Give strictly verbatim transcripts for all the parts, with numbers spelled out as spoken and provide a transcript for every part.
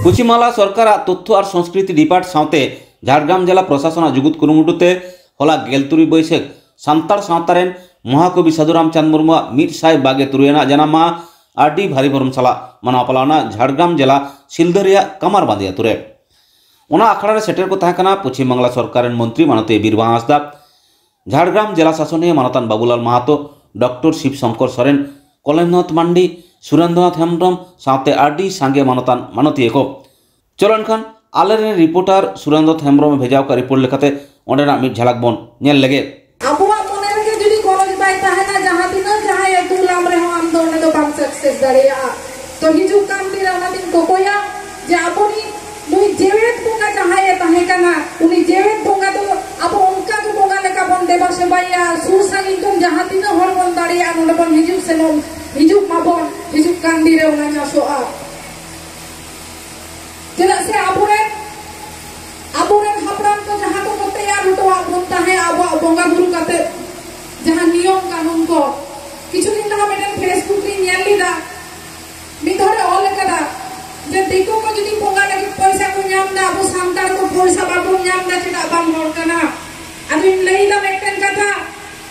ᱯᱚᱪᱷᱤᱢ ᱵᱟᱝᱞᱟ ᱥᱚᱨᱠᱟᱨᱟᱜ ᱛᱚᱛᱛᱷᱚ ᱟᱨ ᱥᱚᱝᱥᱠᱨᱤᱛᱤ ᱰᱤᱯᱟᱨᱴ ᱥᱟᱶᱛᱮ ᱡᱷᱟᱲᱜᱨᱟᱢ ᱡᱮᱞᱟ ᱯᱨᱚᱥᱟᱥᱚᱱᱟᱜ ᱡᱩᱜᱩᱫ ᱠᱩᱨᱩᱢᱩᱴᱩ ᱛᱮ ᱦᱚᱞᱟ ᱜᱮᱞ ᱛᱩᱨᱩᱭ ᱵᱟᱹᱭᱥᱟᱹᱠᱷ ᱥᱟᱱᱛᱟᱲ ᱥᱟᱶᱛᱟ ᱨᱮᱱ ᱢᱚᱦᱟᱠᱚᱵᱤ ᱥᱟᱹᱫᱷᱩ ᱨᱟᱢᱪᱟᱸᱫᱽ ᱢᱩᱨᱢᱩᱣᱟᱜ ᱢᱤᱫ ᱥᱟᱭ ᱵᱟᱜᱮ ᱛᱩᱨᱩᱭ ᱟᱱᱟᱜ ᱡᱟᱱᱟᱢ ᱢᱟᱦᱟ ᱟᱹᱰᱤ ᱵᱷᱟᱹᱨᱤ ᱵᱷᱚᱨᱚᱢ ᱥᱟᱞᱟᱜ ᱢᱟᱱᱟᱣ ᱯᱟᱞᱟᱣ ᱮᱱᱟ ᱡᱷᱟᱲᱜᱨᱟᱢ ᱡᱮᱞᱟ ᱥᱤᱞᱫᱟᱹ ᱨᱮᱭᱟᱜ ᱠᱟᱢᱟᱨᱵᱟᱸᱫᱤ ᱟᱹᱛᱩ ᱨᱮ᱾ ᱚᱱᱟ ᱟᱠᱷᱲᱟ ᱨᱮ ᱥᱮᱴᱮᱨ ᱠᱚ ᱛᱟᱦᱮᱸ ᱠᱟᱱᱟ ᱯᱚᱪᱷᱤᱢ ᱵᱟᱝᱞᱟ ᱥᱚᱨᱠᱟᱨ ᱨᱮᱱ ᱢᱚᱱᱛᱨᱤ ᱢᱟᱱᱚᱛᱤᱭᱟᱹ ᱵᱤᱨᱵᱟᱦᱟ ᱦᱟᱸᱥᱫᱟ, ᱡᱷᱟᱲᱜᱨᱟᱢ ᱡᱮᱞᱟ ᱥᱟᱥᱚᱱᱤᱭᱟᱹ ᱢᱟᱱᱚᱛᱟᱱ ᱵᱟᱵᱩᱞᱟᱞ ᱢᱟᱦᱟᱛᱚ, ᱰᱚᱠᱴᱚᱨ ᱥᱤᱵ ᱥᱚᱝᱠᱚᱨ ᱥᱚᱨᱮᱱ, ᱠᱚᱞᱮᱱᱫᱨᱚᱱᱟᱛᱷ ᱢᱟᱱᱰᱤ, ᱥᱩᱨᱮᱱᱫᱨᱚᱱᱟᱛᱷ ᱦᱮᱢᱵᱽᱨᱚᱢ ᱥᱟᱶᱛᱮ ᱟᱹᱰᱤ ᱥᱟᱸᱜᱮ ᱢᱟᱱᱚᱛᱟᱱ ᱢᱟᱱᱚᱛᱤᱭᱟᱹ ᱠᱚ᱾ ᱪᱚᱞᱚ ᱮᱱᱠᱷᱟᱱ ᱟᱞᱮᱨᱮᱱ ᱨᱤᱯᱳᱨᱴᱟᱨ ᱥᱩᱨᱮᱱᱫᱨᱚᱱᱟᱛᱷ ᱦᱮᱢᱵᱽᱨᱚᱢ ᱮ ᱵᱷᱮᱡᱟ ᱟᱠᱟᱫ ᱨᱤᱯᱳᱨᱴ ᱞᱮᱠᱟᱛᱮ ᱚᱸᱰᱮᱱᱟᱜ ᱢᱤᱫ ᱡᱷᱟᱞᱟᱠ ᱵᱚᱱ ᱧᱮᱞ ᱞᱮᱜᱮ᱾ ᱟᱵᱚᱣᱟᱜ ᱢᱚᱱᱮ ᱨᱮᱜᱮ ᱡᱩᱫᱤ ᱜᱚᱨᱚᱡᱽ ᱵᱟᱭ ᱛᱟᱦᱮᱱᱟ, ᱡᱟᱦᱟᱸ ᱛᱤᱱᱟᱹᱜ ᱡᱟᱦᱟᱸᱭ ᱟᱹᱜᱩ ᱞᱟᱢ ᱨᱮᱦᱚᱸ ᱟᱢ ᱫᱚ ᱚᱸᱰᱮ ᱫᱚ ᱵᱟᱢ ᱥᱟᱠᱥᱮᱥ ᱫᱟᱲᱮᱭᱟᱜᱼᱟ᱾ ᱛᱚ ᱦᱤᱡᱩᱜ ᱠᱟᱱ ᱫᱤᱱ ᱨᱮ ᱚᱱᱟᱛᱤᱧ ᱠᱚᱠᱚᱭᱟ ᱡᱮ ᱟᱵᱚᱨᱤᱱ ᱱᱩᱭ ᱡᱮᱣᱮᱫ ᱵᱚᱸᱜᱟ ᱡᱟᱦᱟᱸᱭᱮ ᱛᱟᱦᱮᱸ ᱠᱟᱱᱟ, ᱩᱱᱤ ᱡᱮᱣᱮᱫ ᱵᱚᱸᱜᱟ ᱫᱚ ᱟᱵᱚ ᱚᱱᱠᱟ ᱜᱮ ᱵᱚᱸᱜᱟ ᱞᱮᱠᱟ ᱵᱚᱱ ᱫᱮᱵᱟ ᱥᱮᱵᱟᱭᱟ᱾ ᱥᱩᱨ ᱥᱟᱺᱜᱤᱧ ᱠᱷᱚᱱ ᱡᱟᱦᱟᱸ ᱛᱤᱱᱟᱹᱜ ᱦᱚᱲ ᱵᱚᱱ ᱫᱟᱲᱮᱭᱟᱜᱼᱟ, ᱱᱚᱰᱮ ᱵᱚᱱ ᱦᱤᱡᱩᱜ ᱥᱮᱱᱚᱜ, ᱦᱤᱡᱩᱜ ᱢᱟᱵᱚᱱ, ᱦᱤᱡᱩᱜ ᱠᱟᱱ ᱫᱤᱱ ᱨᱮ ᱚᱱᱟ ᱧᱟᱥᱚᱜᱼᱟ᱾ ᱪᱮᱫᱟᱜ ᱥᱮ ᱟᱵᱚᱨᱮᱱ, ᱟᱵᱚᱨᱮᱱ ᱦᱟᱯᱲᱟᱢ ᱠᱚ ᱡᱟᱦᱟᱸ ᱠᱚᱠᱚ ᱛᱮᱭᱟᱨ ᱦᱚᱴᱚᱣᱟᱜ ᱵᱚᱱ ᱛᱟᱦᱮᱸᱫ ᱟᱵᱚᱣᱟᱜ ᱵᱚᱸᱜᱟ ᱵᱩᱨᱩ ᱠᱟᱛᱮ, ᱡᱟᱦᱟᱸ ᱱᱤᱭᱚᱢ ᱠᱟᱹᱱᱩᱱ ᱠᱚ, ᱠᱤᱪᱷᱩ ᱫᱤᱱ ᱞᱟᱦᱟ ᱢᱤᱫᱴᱮᱱ Facebook ᱨᱤᱧ ᱧᱮᱞ ᱞᱮᱫᱟ, ᱢᱤᱫ ᱦᱚᱲᱮ ᱚᱞ ᱟᱠᱟᱫᱟ ᱡᱮ ᱫᱤᱠᱩ ᱠᱚ ᱡᱩᱫᱤ ᱵᱚᱸᱜᱟ ᱞᱟᱹᱜᱤᱫ ᱯᱚᱭᱥᱟ ᱠᱚ ᱧᱟᱢ ᱮᱫᱟ, ᱟᱵᱚ ᱥᱟᱱᱛᱟᱲ ᱠᱚ ᱯᱚᱭᱥᱟ ᱵᱟᱵᱚᱱ ᱧᱟᱢ ᱮᱫᱟ, ᱪᱮᱫᱟᱜ ᱵᱟᱝ ᱦᱚᱲ ᱠᱟᱱᱟ? ᱟᱫᱚᱧ ᱞᱟᱹᱭ ᱮᱫᱟ ᱢᱤᱫᱴᱮᱱ ᱠᱟᱛᱷᱟ,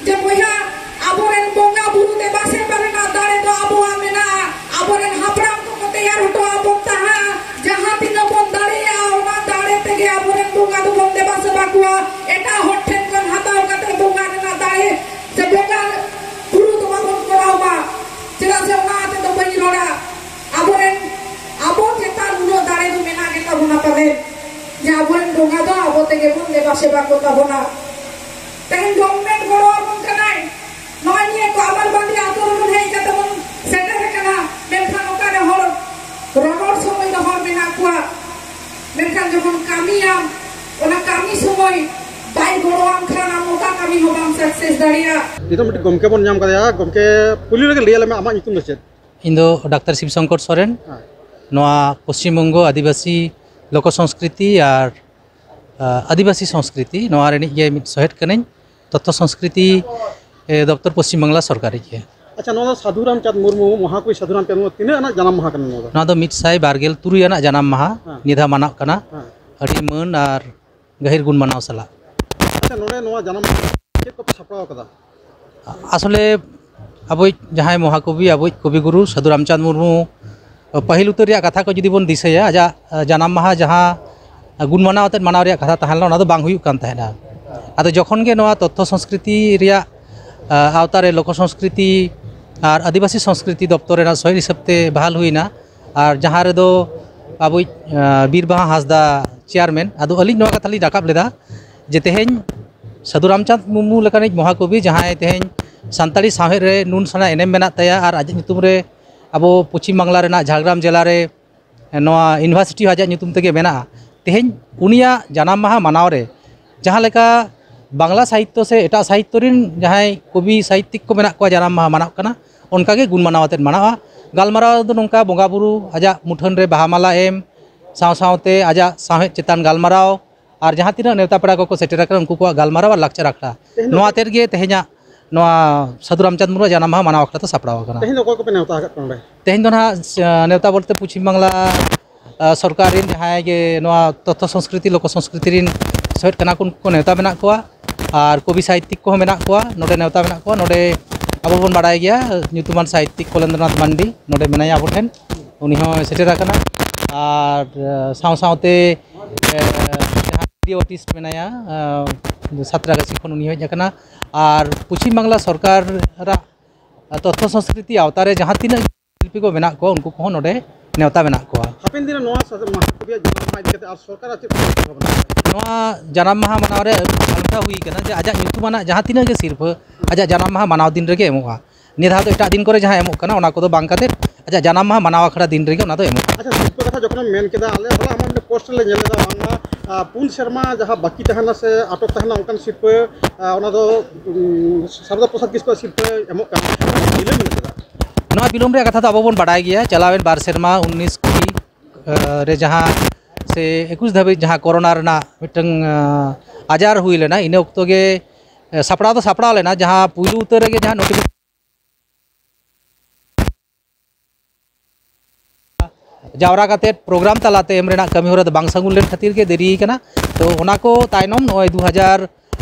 ᱡᱮ ᱵᱚᱭᱦᱟ, ᱟᱵᱚᱨᱮᱱ ᱵᱚᱸᱜᱟ ᱵᱩᱨᱩ ᱫᱮᱵᱟ ᱥᱮᱵᱟ ᱨᱮᱱᱟᱜ ᱫᱟᱲᱮ ᱫᱚ ᱟᱵᱚᱣᱟᱜ ᱢᱮᱱᱟᱜᱼᱟ᱾ ᱟᱵᱚᱨᱮᱱ ᱦᱟᱯᱲᱟᱢ ᱠᱚᱠᱚ ᱛᱮᱭᱟᱨ ᱦᱚᱴᱚ ᱟᱵᱚᱱ ᱛᱟᱦᱮᱸᱫ, ᱡᱟᱦᱟᱸ ᱛᱤᱱᱟᱹᱜ ᱵᱚᱱ ᱫᱟᱲᱮᱭᱟᱜᱼᱟ, ᱚᱱᱟ ᱫᱟᱲᱮ ᱛᱮᱜᱮ ᱟᱵᱚᱨᱮᱱ ᱵᱚᱸᱜᱟ ᱫᱚᱵᱚᱱ ᱫᱮᱵᱟ ᱥᱮᱵᱟ ᱠᱚᱣᱟ᱾ ᱮᱴᱟᱜ ᱦᱚᱲ ᱴᱷᱮᱱ ᱠᱷᱚᱱ ᱦᱟᱛᱟᱣ ᱠᱟᱛᱮ ᱵᱚᱸᱜᱟ ᱨᱮᱱᱟᱜ ᱫᱟᱲᱮ ᱥᱮ ᱵᱚᱸᱜᱟ ᱵᱩᱨᱩ ᱫᱚ ᱵᱟᱵᱚᱱ ᱠᱚᱨᱟᱣ ᱢᱟ᱾ ᱪᱮᱫᱟᱜ ᱥᱮ ᱚᱱᱟ ᱟᱛᱮ ᱫᱚ ᱵᱟᱹᱧ ᱨᱚᱲᱟ᱾ ᱟᱵᱚᱨᱮᱱ, ᱟᱵᱚ ᱪᱮᱛᱟᱱ ᱩᱱᱟᱹᱜ ᱫᱟᱲᱮ ᱫᱚ ᱢᱮᱱᱟᱜ ᱜᱮ ᱛᱟᱵᱚᱱᱟ ᱯᱟᱞᱮᱱ, ᱡᱮ ᱟᱵᱚᱨᱮᱱ ᱵᱚᱸᱜᱟ ᱫᱚ ᱟᱵᱚ ᱛᱮᱜᱮ ᱵᱚᱱ ᱫᱮᱵᱟ ᱥᱮᱵᱟ ᱠᱚ ᱛᱟᱵᱚᱱᱟ᱾ ᱛᱮᱦᱮᱧ ᱜᱚᱵᱷᱢᱮᱱᱴ ᱜᱚᱲᱚ ᱟᱵᱚᱱ ᱠᱟᱱᱟᱭ, ᱱᱚᱜᱼᱚᱭ ᱱᱤᱭᱟᱹ ᱠᱚ ᱟᱢᱟᱨ ᱵᱟᱸᱫᱤ ᱟᱛᱳ ᱨᱮᱵᱚᱱ ᱦᱮᱡ ᱠᱟᱛᱮ ᱵᱚᱱ ᱥᱮᱴᱮᱨ ᱟᱠᱟᱱᱟ, ᱢᱮᱱᱠᱷᱟᱱ ᱚᱠᱟᱨᱮ ᱦᱚᱲ ᱨᱚᱨᱚᱲ ᱥᱚᱢᱚᱭ ᱫᱚ ᱦᱚᱲ ᱢᱮᱱᱟᱜ ᱠᱚᱣᱟ, ᱢᱮᱱᱠᱷᱟᱱ ᱡᱚᱠᱷᱚᱱ ᱠᱟᱹᱢᱤᱭᱟᱢ, ᱚᱱᱟ ᱠᱟᱹᱢᱤ ᱥᱚᱢᱚᱭ ᱵᱟᱭ ᱜᱚᱲᱚᱣᱟᱢ ᱠᱷᱟᱱ ᱟᱢ ᱚᱠᱟ ᱠᱟᱹᱢᱤ ᱦᱚᱸ ᱵᱟᱢ ᱥᱟᱠᱥᱮᱥ ᱫᱟᱲᱮᱭᱟᱜᱼᱟ᱾ ᱱᱤᱛᱚᱜ ᱢᱤᱫᱴᱤᱡ ᱜᱚᱢᱠᱮ ᱵᱚᱱ ᱧᱟᱢ ᱠᱟᱫᱮᱭᱟ, ᱜᱚᱢᱠᱮ ᱠᱩᱞᱤ ᱞᱮᱜᱮ, ᱞᱟᱹᱭ ᱟᱞᱮ ᱢᱮ ᱟᱢᱟᱜ ᱧᱩᱛᱩᱢ ᱫᱚ ᱪᱮᱫ? ᱤᱧ ᱫᱚ ᱰᱟᱠᱛᱟᱨ ᱥᱤᱵ ᱥᱚᱝᱠᱚᱨ ᱥᱚᱨᱮᱱ᱾ ᱦᱮᱸ᱾ ᱱᱚᱣᱟ ᱯᱚᱥᱪᱤᱢ ᱵᱚᱝᱜᱚ ᱟᱹᱫᱤᱵᱟᱹᱥᱤ ᱞᱳᱠᱚ ᱥᱚᱝᱥᱠᱨᱤᱛᱤ ᱟᱨ, ᱟ, ᱟᱹᱫᱤᱵᱟᱹᱥᱤ ᱥᱚᱝᱥᱠᱨᱤᱛᱤ ᱱᱚᱣᱟ ᱨᱤᱱᱤᱡ ᱜᱮ ᱢᱤᱫ ᱥᱚᱦᱮᱫ ᱠᱟᱹᱱᱟᱹᱧ᱾ ᱛᱚᱛᱛᱷᱚ ᱥᱚᱝᱥᱠᱨᱤᱛᱤ, ᱮ, ᱫᱚᱯᱛᱚᱨ ᱯᱚᱥᱪᱤᱢ ᱵᱟᱝᱞᱟ ᱥᱚᱨᱠᱟᱨᱤᱡ ᱜᱮ᱾ ᱟᱪᱪᱷᱟ, ᱱᱚᱣᱟ ᱫᱚ ᱥᱟᱫᱷᱩ ᱨᱟᱢᱪᱟᱸᱫᱽ ᱢᱩᱨᱢᱩ, ᱢᱚᱦᱟᱠᱚᱵᱤ ᱥᱟᱫᱷᱩ ᱨᱟᱢᱪᱟᱸᱫᱽ ᱢᱩᱨᱢᱩ ᱛᱤᱱᱟᱹᱜ ᱟᱱᱟᱜ ᱡᱟᱱᱟᱢ ᱢᱟᱦᱟ ᱠᱟᱱᱟ ᱱᱚᱣᱟ ᱫᱚ? ᱱᱚᱣᱟ ᱫᱚ ᱢᱤᱫ ᱥᱟᱭ ᱵᱟᱨ ᱜᱮᱞ ᱛᱩᱨᱩᱭ ᱟᱱᱟᱜ ᱡᱟᱱᱟᱢ ᱢᱟᱦᱟ᱾ ᱦᱮᱸ᱾ ᱱᱤᱭᱟᱹ ᱫᱷᱟᱣ ᱢᱟᱱᱟᱜ ᱠᱟᱱᱟ᱾ ᱦᱮᱸ᱾ ᱟᱹᱰᱤ ᱢᱟᱹᱱ ᱟᱨ ᱜᱟᱹᱦᱤᱨ ᱜᱩᱱ ᱢᱟᱱᱟᱣ ᱥᱟᱞᱟᱜ᱾ ᱟᱪᱪᱷᱟ, ᱱᱚᱰᱮ ᱱᱚᱣᱟ ᱡᱟᱱᱟᱢ ᱢᱟᱦᱟ ᱪᱮᱫ ᱠᱚᱯᱮ ᱥᱟᱯᱲᱟᱣ ᱠᱟᱫᱟ? ᱟᱥᱚᱞᱮ ᱟᱵᱚᱭᱤᱡ ᱡᱟᱦᱟᱸᱭ ᱢᱚᱦᱟᱠᱚᱵᱤ, ᱟᱵᱚᱭᱤᱡ ᱠᱚᱵᱤᱜᱩᱨᱩ ᱥᱟᱹᱫᱷᱩ ᱨᱟᱢᱪᱟᱸᱫᱽ ᱢᱩᱨᱢᱩ ᱯᱟᱹᱦᱤᱞ ᱩᱛᱟᱹᱨ ᱨᱮᱭᱟᱜ ᱠᱟᱛᱷᱟ ᱠᱚ ᱡᱩᱫᱤ ᱵᱚᱱ ᱫᱤᱥᱟᱹᱭᱟ, ᱟᱡᱟᱜ ᱡᱟᱱᱟᱢ ᱢᱟᱦᱟ ᱡᱟᱦᱟᱸ ᱜᱩᱱ ᱢᱟᱱᱟᱣ ᱟᱛᱮᱫ ᱢᱟᱱᱟᱣ ᱨᱮᱭᱟᱜ ᱠᱟᱛᱷᱟ ᱛᱟᱦᱮᱸ ᱞᱮᱱᱟ, ᱚᱱᱟ ᱫᱚ ᱵᱟᱝ ᱦᱩᱭᱩᱜ ᱠᱟᱱ ᱛᱟᱦᱮᱸᱱᱟ᱾ ᱟᱫᱚ ᱡᱚᱠᱷᱚᱱ ᱜᱮ ᱱᱚᱣᱟ ᱛᱚᱛᱛᱷᱚ ᱥᱚᱝᱥᱠᱨᱤᱛᱤ ᱨᱮᱭᱟᱜ, ᱟ, ᱟᱣᱛᱟ ᱨᱮ ᱞᱳᱠᱚ ᱥᱚᱝᱥᱠᱨᱤᱛᱤ ᱟᱨ ᱟᱹᱫᱤᱵᱟᱹᱥᱤ ᱥᱚᱝᱥᱠᱨᱤᱛᱤ ᱫᱚᱯᱛᱚᱨ ᱨᱮᱱᱟᱜ ᱥᱚᱦᱮᱫ ᱦᱤᱥᱟᱹᱵ ᱛᱮ ᱵᱟᱦᱟᱞ ᱦᱩᱭᱱᱟ, ᱟᱨ ᱡᱟᱦᱟᱸ ᱨᱮᱫᱚ ᱟᱵᱚᱭᱤᱡ, ᱟ, ᱵᱤᱨ ᱵᱟᱦᱟ ᱦᱟᱸᱥᱫᱟ ᱪᱮᱭᱟᱨᱢᱮᱱ, ᱟᱫᱚ ᱟᱹᱞᱤᱧ ᱱᱚᱣᱟ ᱠᱟᱛᱷᱟ ᱞᱤᱧ ᱨᱟᱠᱟᱵ ᱞᱮᱫᱟ ᱡᱮ ᱛᱮᱦᱮᱧ ᱥᱟᱹᱫᱷᱩ ᱨᱟᱢᱪᱟᱸᱫᱽ ᱢᱩᱨᱢᱩ ᱞᱮᱠᱟᱱᱤᱡ ᱢᱚᱦᱟᱠᱚᱵᱤ, ᱡᱟᱦᱟᱸᱭ ᱛᱮᱦᱮᱧ ᱥᱟᱱᱛᱟᱲᱤ ᱥᱟᱶᱦᱮᱫ ᱨᱮ ᱱᱩᱱ ᱥᱮᱬᱟ ᱮᱱᱮᱢ ᱢᱮᱱᱟᱜ ᱛᱟᱭᱟ ᱟᱨ ᱟᱡᱟᱜ ᱧᱩᱛᱩᱢ ᱨᱮ ᱟᱵᱚ ᱯᱚᱪᱷᱤᱢ ᱵᱟᱝᱞᱟ ᱨᱮᱱᱟᱜ ᱡᱷᱟᱲᱜᱨᱟᱢ ᱡᱮᱞᱟ ᱨᱮ ᱱᱚᱣᱟ ᱤᱭᱩᱱᱤᱵᱷᱟᱨᱥᱤᱴᱤ ᱦᱚᱸ ᱟᱡᱟᱜ ᱧᱩᱛᱩᱢ ᱛᱮᱜᱮ ᱢᱮᱱᱟᱜᱼᱟ᱾ ᱛᱮᱦᱮᱧ ᱩᱱᱤᱭᱟᱜ ᱡᱟᱱᱟᱢ ᱢᱟᱦᱟ ᱢᱟᱱᱟᱣ ᱨᱮ ᱡᱟᱦᱟᱸ ᱞᱮᱠᱟ ᱵᱟᱝᱞᱟ ᱥᱟᱦᱤᱛᱛᱚ ᱥᱮ ᱮᱴᱟᱜ ᱥᱟᱦᱤᱛᱛᱚ ᱨᱮᱱ ᱡᱟᱦᱟᱸᱭ ᱠᱚᱵᱤ ᱥᱟᱦᱤᱛᱛᱤᱠ ᱠᱚ ᱢᱮᱱᱟᱜ ᱠᱚᱣᱟ, ᱡᱟᱱᱟᱢ ᱢᱟᱦᱟ ᱢᱟᱱᱟᱜ ᱠᱟᱱᱟ, ᱚᱱᱠᱟᱜᱮ ᱜᱩᱱ ᱢᱟᱱᱟᱣ ᱟᱛᱮᱫ ᱢᱟᱱᱟᱜᱼᱟ᱾ ᱜᱟᱞᱢᱟᱨᱟᱣ ᱫᱚ ᱱᱚᱝᱠᱟ, ᱵᱚᱸᱜᱟ ᱵᱩᱨᱩ, ᱟᱡᱟᱜ ᱢᱩᱴᱷᱟᱹᱱ ᱨᱮ ᱵᱟᱦᱟ ᱢᱟᱞᱟ ᱮᱢ, ᱥᱟᱶ ᱥᱟᱶᱛᱮ ᱟᱡᱟᱜ ᱥᱟᱶᱦᱮᱫ ᱪᱮᱛᱟᱱ ᱜᱟᱞᱢᱟᱨᱟᱣ, ᱟᱨ ᱡᱟᱦᱟᱸ ᱛᱤᱱᱟᱹᱜ ᱱᱮᱣᱛᱟ ᱯᱮᱲᱟ ᱠᱚᱠᱚ ᱥᱮᱴᱮᱨ ᱟᱠᱟᱱᱟ, ᱩᱱᱠᱩ ᱠᱚᱣᱟᱜ ᱜᱟᱞᱢᱟᱨᱟᱣ ᱟᱨ ᱞᱟᱠᱪᱟᱨ ᱟᱠᱷᱲᱟ᱾ ᱛᱮᱦᱮᱧ ᱫᱚ ᱱᱚᱣᱟ ᱟᱛᱮᱫ ᱜᱮ ᱛᱮᱦᱮᱧᱟᱜ ᱱᱚᱣᱟ ᱥᱟᱹᱫᱷᱩ ᱨᱟᱢᱪᱟᱸᱫᱽ ᱢᱩᱨᱢᱩ ᱡᱟᱱᱟᱢ ᱢᱟᱦᱟ ᱢᱟᱱᱟᱣ ᱟᱠᱷᱲᱟ ᱫᱚ ᱥᱟᱯᱲᱟᱣ ᱟᱠᱟᱱᱟ᱾ ᱛᱮᱦᱮᱧ ᱫᱚ ᱚᱠᱚᱭ ᱠᱚᱯᱮ ᱱᱮᱣᱛᱟ ᱟᱠᱟᱫ ᱠᱚᱣᱟ ᱱᱚᱰᱮ? ᱛᱮᱦᱮᱧ ᱫᱚ ᱱᱟᱦᱟᱜ, ᱥ-, ᱱᱮᱣᱛᱟ ᱵᱚᱞᱛᱮ ᱯᱚᱪᱷᱤᱢ ᱵᱟᱝᱞᱟ, ᱟ, ᱥᱚᱨᱠᱟᱨ ᱨᱮᱱ ᱡᱟᱦᱟᱸᱭ ᱜᱮ ᱱᱚᱣᱟ ᱛᱚᱛᱛᱷᱚ ᱥᱚᱝᱥᱠᱨᱤᱛᱤ, ᱞᱳᱠᱚ ᱥᱚᱝᱥᱠᱨᱤᱛᱤ ᱨᱮᱱ ᱥᱚᱦᱮᱫ ᱠᱟᱱᱟ ᱠᱚ, ᱩᱱᱠᱩ ᱠᱚ ᱱᱮᱣᱛᱟ ᱢᱮᱱᱟᱜ ᱠᱚᱣᱟ᱾ ᱟᱨ ᱠᱚᱵᱤ ᱥᱟᱦᱤᱛᱛᱤᱠ ᱠᱚᱦᱚᱸ ᱢᱮᱱᱟᱜ ᱠᱚᱣᱟ, ᱱᱚᱰᱮ ᱱᱮᱣᱛᱟ ᱢᱮᱱᱟᱜ ᱠᱚᱣᱟ᱾ ᱱᱚᱰᱮ ᱟᱵᱚ ᱵᱚᱱ ᱵᱟᱲᱟᱭ ᱜᱮᱭᱟ, ᱧᱩᱛᱩᱢᱟᱱ ᱥᱟᱦᱤᱛᱛᱤᱠ ᱠᱚᱞᱮᱱᱫᱨᱚᱱᱟᱛᱷ ᱢᱟᱱᱰᱤ ᱱᱚᱰᱮ ᱢᱮᱱᱟᱭᱟ ᱟᱵᱚ ᱴᱷᱮᱱ, ᱩᱱᱤ ᱦᱚᱸᱭ ᱥᱮᱴᱮᱨ ᱟᱠᱟᱱᱟ᱾ ᱟᱨ, ᱟ, ᱥᱟᱶ ᱥᱟᱶᱛᱮ, ᱮ, ᱡᱟᱦᱟᱸᱭ ᱵᱷᱤᱰᱤᱭᱳ ᱟᱨᱴᱤᱥᱴ ᱢᱮᱱᱟᱭᱟ, ᱟ, ᱥᱟᱸᱛᱨᱟᱜᱟᱪᱷᱤ ᱠᱷᱚᱱ ᱩᱱᱤ ᱦᱚᱸ ᱦᱮᱡ ᱟᱠᱟᱱᱟ᱾ ᱟᱨ ᱯᱚᱪᱷᱤᱢ ᱵᱟᱝᱞᱟ ᱥᱚᱨᱠᱟᱨᱟᱜ ᱛᱚᱛᱛᱷᱚ ᱥᱚᱝᱥᱠᱨᱤᱛᱤ ᱟᱣᱛᱟ ᱨᱮ ᱡᱟᱦᱟᱸ ᱛᱤᱱᱟᱹᱜ ᱥᱤᱞᱯᱤ ᱠᱚ ᱢᱮᱱᱟᱜ ᱠᱚᱣᱟ, ᱩᱱᱠᱩ ᱠᱚᱦᱚᱸ ᱱᱚᱰᱮ ᱱᱮᱣᱛᱟ ᱢᱮᱱᱟᱜ ᱠᱚᱣᱟ᱾ ᱦᱟᱯᱮᱱ ᱫᱤᱱ ᱨᱮ ᱱᱚᱣᱟ ᱥᱟᱫᱷᱩ ᱢᱟᱦᱟ ᱠᱚᱵᱤᱭᱟᱜ ᱡᱟᱱᱟᱢ ᱢᱟᱦᱟ ᱤᱫᱤ ᱠᱟᱛᱮ ᱟᱨ ᱥᱚᱨᱠᱟᱨᱟᱜ ᱪᱮᱫ ᱩᱭᱦᱟᱹᱨ ᱵᱷᱟᱵᱽᱱᱟ? ᱱᱚᱣᱟ ᱡᱟᱱᱟᱢ ᱢᱟᱦᱟ ᱢᱟᱱᱟᱣ ᱨᱮ ᱟᱞᱯᱷᱟ ᱦᱩᱭ ᱠᱟᱱᱟ ᱡᱮ ᱟᱡᱟᱜ ᱧᱩᱛᱩᱢᱟᱱᱟᱜ ᱡᱟᱦᱟᱸ ᱛᱤᱱᱟᱹᱜ ᱜᱮ ᱥᱤᱨᱯᱷᱟᱹ ᱟᱡᱟᱜ ᱡᱟᱱᱟᱢ ᱢᱟᱦᱟ ᱢᱟᱱᱟᱣ ᱫᱤᱱ ᱨᱮᱜᱮ ᱮᱢᱚᱜᱼᱟ᱾ ᱱᱤᱭᱟᱹ ᱫᱷᱟᱣ ᱫᱚ ᱮᱴᱟᱜ ᱫᱤᱱ ᱠᱚᱨᱮ ᱡᱟᱦᱟᱸ ᱮᱢᱚᱜ ᱠᱟᱱᱟ, ᱚᱱᱟ ᱠᱚᱫᱚ ᱵᱟᱝ ᱠᱟᱛᱮ ᱟᱡᱟᱜ ᱡᱟᱱᱟᱢ ᱢᱟᱦᱟ ᱢᱟᱱᱟᱣ ᱟᱠᱷᱲᱟ ᱫᱤᱱ ᱨᱮᱜᱮ ᱚᱱᱟ ᱫᱚ ᱮᱢᱚᱜᱼᱟ᱾ ᱟᱪᱪᱷᱟ, ᱥᱤᱨᱯᱷᱟᱹ ᱠᱟᱛᱷᱟ ᱡᱚᱠᱷᱚᱱᱮᱢ ᱢᱮᱱ ᱠᱮᱫᱟ, ᱟᱞᱮ ᱦᱚᱞᱟ ᱟᱢᱟᱜ ᱢᱤᱫᱴᱮᱱ ᱯᱳᱥᱴ ᱞᱮ ᱧᱮᱞ ᱞᱮᱫᱟ, ᱵᱟᱝᱢᱟ, ᱟ, ᱯᱩᱱ ᱥᱮᱨᱢᱟ ᱡᱟᱦᱟᱸ ᱵᱟᱹᱠᱤ ᱛᱟᱦᱮᱱᱟ ᱥᱮ ᱟᱴᱚᱠ ᱛᱟᱦᱮᱱᱟ, ᱚᱱᱠᱟᱱ ᱥᱤᱨᱯᱷᱟᱹ, ᱟ, ᱚᱱᱟ ᱫᱚ, ᱩᱢ, ᱥᱟᱨᱚᱫᱟ ᱯᱨᱚᱥᱟᱫᱽ ᱠᱤᱥᱠᱩᱣᱟᱜ ᱥᱤᱨᱯᱷᱟᱹ ᱮᱢᱚᱜ ᱠᱟᱱᱟ, ᱵᱤᱞᱚᱢ ᱮᱱᱟ ᱪᱮᱫᱟᱜ? ᱱᱚᱣᱟ ᱵᱤᱞᱚᱢ ᱨᱮᱭᱟᱜ ᱠᱟᱛᱷᱟ ᱫᱚ ᱟᱵᱚ ᱵᱚᱱ ᱵᱟᱰᱟᱭ ᱜᱮᱭᱟ᱾ ᱪᱟᱞᱟᱣᱮᱱ ᱵᱟᱨ ᱥᱮᱨᱢᱟ ᱩᱱᱤᱥ ᱠᱩᱲᱤ, ᱟ, ᱨᱮ ᱡᱟᱦᱟᱸ ᱥᱮ ᱮᱠᱩᱥ ᱫᱷᱟᱹᱵᱤᱡ ᱡᱟᱦᱟᱸ ᱠᱳᱨᱳᱱᱟ ᱨᱮᱱᱟᱜ ᱢᱤᱫᱴᱟᱝ, ᱟ, ᱟᱡᱟᱨ ᱦᱩᱭ ᱞᱮᱱᱟ, ᱤᱱᱟᱹ ᱚᱠᱛᱚ ᱜᱮ, ᱮ, ᱥᱟᱯᱲᱟᱣ ᱫᱚ ᱥᱟᱯᱲᱟᱣ ᱞᱮᱱᱟ, ᱡᱟᱦᱟᱸ ᱯᱩᱭᱞᱩ ᱩᱛᱟᱹᱨ ᱨᱮᱜᱮ ᱡᱟᱦᱟᱸ ᱱᱳᱴᱤᱯᱷᱤᱠᱮᱥᱚᱱ ᱡᱟᱣᱨᱟ ᱠᱟᱛᱮᱫ ᱯᱨᱳᱜᱨᱟᱢ ᱛᱟᱞᱟᱛᱮ ᱮᱢ ᱨᱮᱱᱟᱜ ᱠᱟᱹᱢᱤ ᱦᱚᱨᱟ ᱫᱚ ᱵᱟᱝ ᱥᱟᱹᱜᱩᱱ ᱞᱮᱱ ᱠᱷᱟᱹᱛᱤᱨ ᱜᱮ ᱫᱮᱨᱤ ᱠᱟᱱᱟ᱾ ᱛᱚ ᱚᱱᱟ ᱠᱚ ᱛᱟᱭᱱᱚᱢ ᱱᱚᱜᱼᱚᱭ ᱫᱩ ᱦᱟᱡᱟᱨ,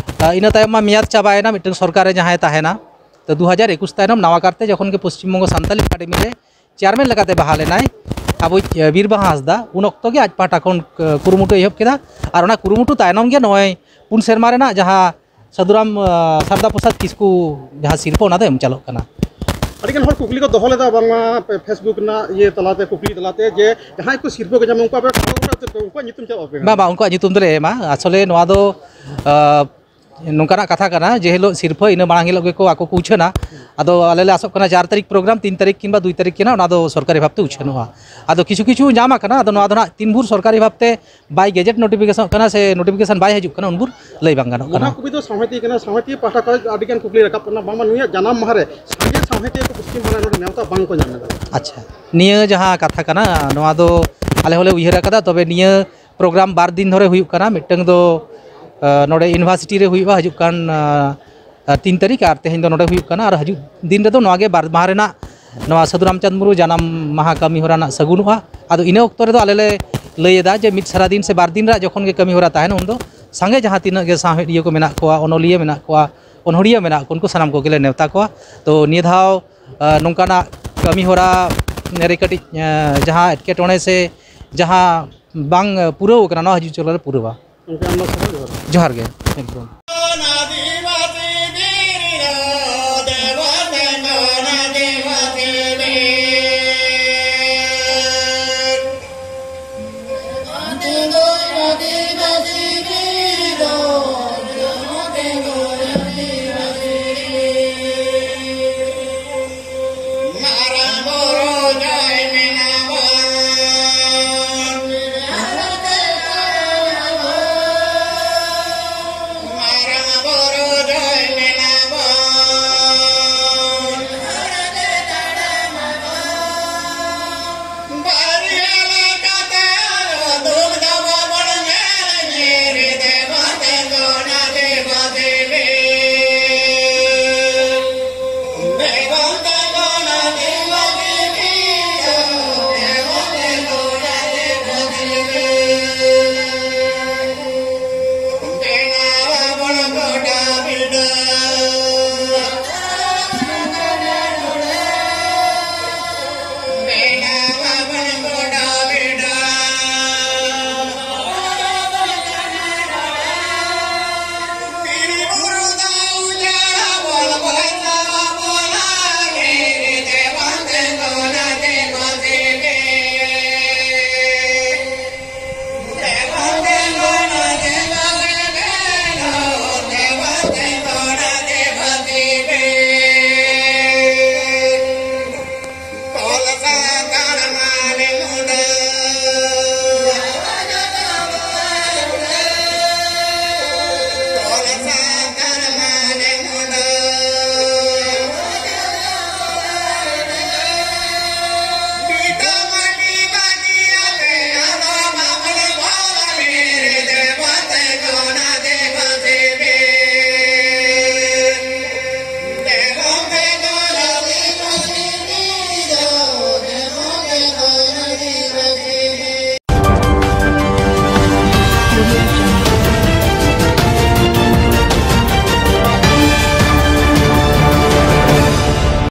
ᱤᱱᱟᱹ ᱛᱟᱭᱚᱢ ᱢᱟ ᱢᱮᱭᱟᱫ ᱪᱟᱵᱟᱭᱮᱱᱟ ᱢᱤᱫᱴᱟᱝ ᱥᱚᱨᱠᱟᱨ ᱨᱮ ᱡᱟᱦᱟᱸᱭ ᱛᱟᱦᱮᱱᱟ᱾ ᱛᱚ ᱫᱩ ᱦᱟᱡᱟᱨ ᱮᱠᱩᱥ ᱛᱟᱭᱱᱚᱢ ᱱᱟᱣᱟ ᱠᱟᱨᱛᱮ ᱡᱚᱠᱷᱚᱱ ᱜᱮ ᱯᱚᱥᱪᱤᱢ ᱵᱚᱝᱜᱚ ᱥᱟᱱᱛᱟᱞᱤ ᱮᱠᱟᱰᱮᱢᱤ ᱨᱮ ᱪᱮᱭᱟᱨᱢᱮᱱ ᱞᱮᱠᱟᱛᱮ ᱵᱟᱦᱟᱞ ᱮᱱᱟᱭ ᱟᱵᱚᱭᱤᱡ, ᱮ, ᱵᱤᱨ ᱵᱟᱦᱟ ᱦᱟᱸᱥᱫᱟ, ᱩᱱ ᱚᱠᱛᱚ ᱜᱮ ᱟᱡ ᱯᱟᱦᱴᱟ ᱠᱷᱚᱱ, ᱮ, ᱠᱩᱨᱩᱢᱩᱴᱩ ᱮᱦᱚᱵ ᱠᱮᱫᱟ᱾ ᱟᱨ ᱚᱱᱟ ᱠᱩᱨᱩᱢᱩᱴᱩ ᱛᱟᱭᱱᱚᱢ ᱜᱮ ᱱᱚᱜᱼᱚᱭ ᱯᱩᱱ ᱥᱮᱨᱢᱟ ᱨᱮᱱᱟᱜ ᱡᱟᱦᱟᱸ ᱥᱟᱹᱫᱷᱩᱨᱟᱢ, ᱮ, ᱥᱟᱨᱫᱟ ᱯᱨᱚᱥᱟᱫᱽ ᱠᱤᱥᱠᱩ ᱡᱟᱦᱟᱸ ᱥᱤᱨᱯᱟᱹ, ᱚᱱᱟ ᱫᱚ ᱮᱢ ᱪᱟᱞᱚᱜ ᱠᱟᱱᱟ᱾ ᱟᱹᱰᱤᱜᱟᱱ ᱦᱚᱲ ᱠᱩᱠᱞᱤ ᱠᱚ ᱫᱚᱦᱚ ᱞᱮᱫᱟ, ᱵᱟᱝᱢᱟ ᱯᱷᱮᱥᱵᱩᱠ ᱨᱮᱱᱟᱜ ᱤᱭᱟᱹ ᱛᱟᱞᱟᱛᱮ, ᱠᱩᱠᱞᱤ ᱛᱟᱞᱟᱛᱮ, ᱡᱮ ᱡᱟᱦᱟᱸᱭ ᱠᱚ ᱥᱤᱨᱯᱟᱹ ᱠᱚ ᱧᱟᱢᱟ, ᱩᱱᱠᱩ ᱟᱯᱮ ᱩᱱᱠᱩᱣᱟᱜ ᱧᱩᱛᱩᱢ ᱪᱮᱫ ᱵᱟᱯᱮ ᱮᱢᱟ? ᱵᱟᱝ, ᱵᱟᱝ, ᱩᱱᱠᱩᱣᱟᱜ ᱧᱩᱛᱩᱢ ᱫᱚᱞᱮ ᱮᱢᱟ᱾ ᱟᱥᱚᱞᱮ ᱱᱚᱣᱟ ᱫᱚ, ᱮ, ᱱᱚᱝᱠᱟᱱᱟᱜ ᱠᱟᱛᱷᱟ ᱠᱟᱱᱟ, ᱡᱮ ᱦᱤᱞᱳᱜ ᱥᱤᱨᱯᱟᱹ, ᱤᱱᱟᱹ ᱢᱟᱲᱟᱝ ᱦᱤᱞᱳᱜ ᱜᱮᱠᱚ ᱟᱠᱚ ᱠᱚ ᱩᱪᱷᱟᱹᱱᱟ᱾ ᱟᱫᱚ ᱟᱞᱮ ᱞᱮ ᱟᱥᱚᱜ ᱠᱟᱱᱟ ᱪᱟᱨ ᱛᱟᱹᱨᱤᱠᱷ ᱯᱨᱳᱜᱨᱟᱢ, ᱛᱤᱱ ᱛᱟᱹᱨᱤᱠᱷ ᱠᱤᱝᱵᱟ ᱫᱩᱭ ᱛᱟᱹᱨᱤᱠᱷ ᱠᱟᱱᱟ, ᱚᱱᱟ ᱫᱚ ᱥᱚᱨᱠᱟᱨᱤ ᱵᱷᱟᱵᱽᱛᱮ ᱩᱪᱷᱟᱹᱱᱚᱜᱼᱟ᱾ ᱟᱫᱚ ᱠᱤᱪᱷᱩ ᱠᱤᱪᱷᱩ ᱧᱟᱢ ᱟᱠᱟᱱᱟ, ᱟᱫᱚ ᱱᱚᱣᱟ ᱫᱚ ᱱᱟᱦᱟᱜ ᱛᱤᱱ ᱵᱷᱳᱨ ᱥᱚᱨᱠᱟᱨᱤ ᱵᱷᱟᱵᱽᱛᱮ ᱵᱟᱭ ᱜᱮᱡᱮᱴ ᱱᱳᱴᱤᱯᱷᱤᱠᱮᱥᱚᱱ ᱠᱟᱱᱟ ᱥᱮ ᱱᱳᱴᱤᱯᱷᱤᱠᱮᱥᱚᱱ ᱵᱟᱭ ᱦᱤᱡᱩᱜ ᱠᱟᱱᱟ, ᱩᱱ ᱵᱷᱳᱨ ᱞᱟᱹᱭ ᱵᱟᱝ ᱜᱟᱱᱚᱜ ᱠᱟᱱᱟ᱾ ᱢᱚᱦᱟᱠᱚᱵᱤ ᱫᱚ ᱥᱟᱶᱦᱮᱫᱤᱭᱟᱹ ᱠᱟᱱᱟ, ᱥᱟᱶᱦᱮᱫᱤᱭᱟᱹ ᱯᱟᱦᱴᱟ ᱠᱷᱚᱱ ᱟᱹᱰᱤᱜᱟᱱ ᱠᱩᱠᱞᱤ ᱨᱟᱠᱟᱵ ᱠᱟᱱᱟ, ᱵᱟᱝᱢᱟ ᱱᱩᱭᱟᱜ ᱡᱟᱱᱟᱢ ᱢᱟᱦᱟ ᱨᱮ ᱥᱟᱸᱜᱮ ᱥᱟᱶᱦᱮᱫᱤᱭᱟᱹ ᱠᱚ ᱯᱚᱥᱪᱤᱢ ᱵᱟᱝᱞᱟ ᱨᱮ ᱱᱚᱰᱮ ᱱᱮᱣᱛᱟ ᱵᱟᱝ ᱠᱚ ᱧᱟᱢ ᱮᱫᱟ᱾ ᱟᱪᱪᱷᱟ, ᱱᱤᱭᱟᱹ ᱡᱟᱦᱟᱸ ᱠᱟᱛᱷᱟ ᱠᱟᱱᱟ, ᱱᱚᱣᱟ ᱫᱚ ᱟᱞᱮ ᱦᱚᱸᱞᱮ ᱩᱭᱦᱟᱹᱨ ᱟᱠᱟᱫᱟ, ᱛᱚᱵᱮ ᱱᱤᱭᱟᱹ ᱯᱨᱳᱜᱨᱟᱢ ᱵᱟᱨ ᱫᱤᱱ ᱫᱷᱚᱨᱮ ᱦᱩᱭᱩᱜ ᱠᱟᱱᱟ᱾ ᱢᱤᱫᱴᱟᱝ ᱫᱚ, ᱟ, ᱱᱚᱰᱮ ᱤᱭᱩᱱᱤᱵᱷᱟᱨᱥᱤᱴᱤ ᱨᱮ ᱦᱩᱭᱩᱜᱼᱟ ᱦᱤᱡᱩᱜ ᱠᱟᱱ, ᱟ, ᱟᱨ ᱛᱤᱱ ᱛᱟᱹᱨᱤᱠᱷ, ᱟᱨ ᱛᱮᱦᱮᱧ ᱫᱚ ᱱᱚᱰᱮ ᱦᱩᱭᱩᱜ ᱠᱟᱱᱟ᱾ ᱟᱨ ᱦᱤᱡᱩᱜ ᱫᱤᱱ ᱨᱮᱫᱚ ᱱᱚᱣᱟ ᱜᱮ ᱵᱟᱨ ᱢᱟᱦᱟ ᱨᱮᱱᱟᱜ ᱱᱚᱣᱟ ᱥᱟᱹᱫᱷᱩ ᱨᱟᱢᱪᱟᱸᱫᱽ ᱢᱩᱨᱢᱩ ᱡᱟᱱᱟᱢ ᱢᱟᱦᱟ ᱠᱟᱹᱢᱤ ᱦᱚᱨᱟ ᱨᱮᱱᱟᱜ ᱥᱟᱹᱜᱩᱱᱚᱜᱼᱟ᱾ ᱟᱫᱚ ᱤᱱᱟᱹ ᱚᱠᱛᱚ ᱨᱮᱫᱚ ᱟᱞᱮ ᱞᱮ ᱞᱟᱹᱭ ᱮᱫᱟ ᱡᱮ ᱢᱤᱫ ᱥᱟᱨᱟ ᱫᱤᱱ ᱥᱮ ᱵᱟᱨ ᱫᱤᱱ ᱨᱮᱱᱟᱜ ᱡᱚᱠᱷᱚᱱ ᱜᱮ ᱠᱟᱹᱢᱤ ᱦᱚᱨᱟ ᱛᱟᱦᱮᱱᱟ, ᱩᱱᱫᱚ ᱥᱟᱸᱜᱮ ᱡᱟᱦᱟᱸ ᱛᱤᱱᱟᱹᱜ ᱜᱮ ᱥᱟᱶᱦᱮᱫᱤᱭᱟᱹ ᱠᱚ ᱢᱮᱱᱟᱜ ᱠᱚᱣᱟ, ᱚᱱᱚᱞᱤᱭᱟᱹ ᱢᱮᱱᱟᱜ ᱠᱚᱣᱟ, ᱚᱱᱚᱲᱦᱤᱭᱟᱹ ᱢᱮᱱᱟᱜ ᱠᱚᱣᱟ, ᱩᱱᱠᱩ ᱥᱟᱱᱟᱢ ᱠᱚᱜᱮ ᱞᱮ ᱱᱮᱣᱛᱟ ᱠᱚᱣᱟ᱾ ᱛᱚ ᱱᱤᱭᱟᱹ ᱫᱷᱟᱣ, ᱟ, ᱱᱚᱝᱠᱟᱱᱟᱜ ᱠᱟᱹᱢᱤ ᱦᱚᱨᱟ ᱨᱮ ᱠᱟᱹᱴᱤᱡ, ᱟ, ᱡᱟᱦᱟᱸ ᱮᱴᱠᱮᱴᱚᱬᱮ ᱥᱮ ᱡᱟᱦᱟᱸ ᱵᱟᱝ ᱯᱩᱨᱟᱹᱣ ᱠᱟᱱᱟ, ᱱᱚᱣᱟ ᱦᱤᱡᱩᱜ ᱪᱟᱞᱟᱜ ᱨᱮ ᱯᱩᱨᱟᱹᱣᱟ᱾ ᱜᱚᱢᱠᱮ, ᱟᱢ ᱫᱚ ᱥᱟᱹᱜᱩᱱ ᱡᱚᱦᱟᱨ᱾ ᱡᱚᱦᱟᱨ ᱜᱮ, ᱮᱠᱫᱚᱢ᱾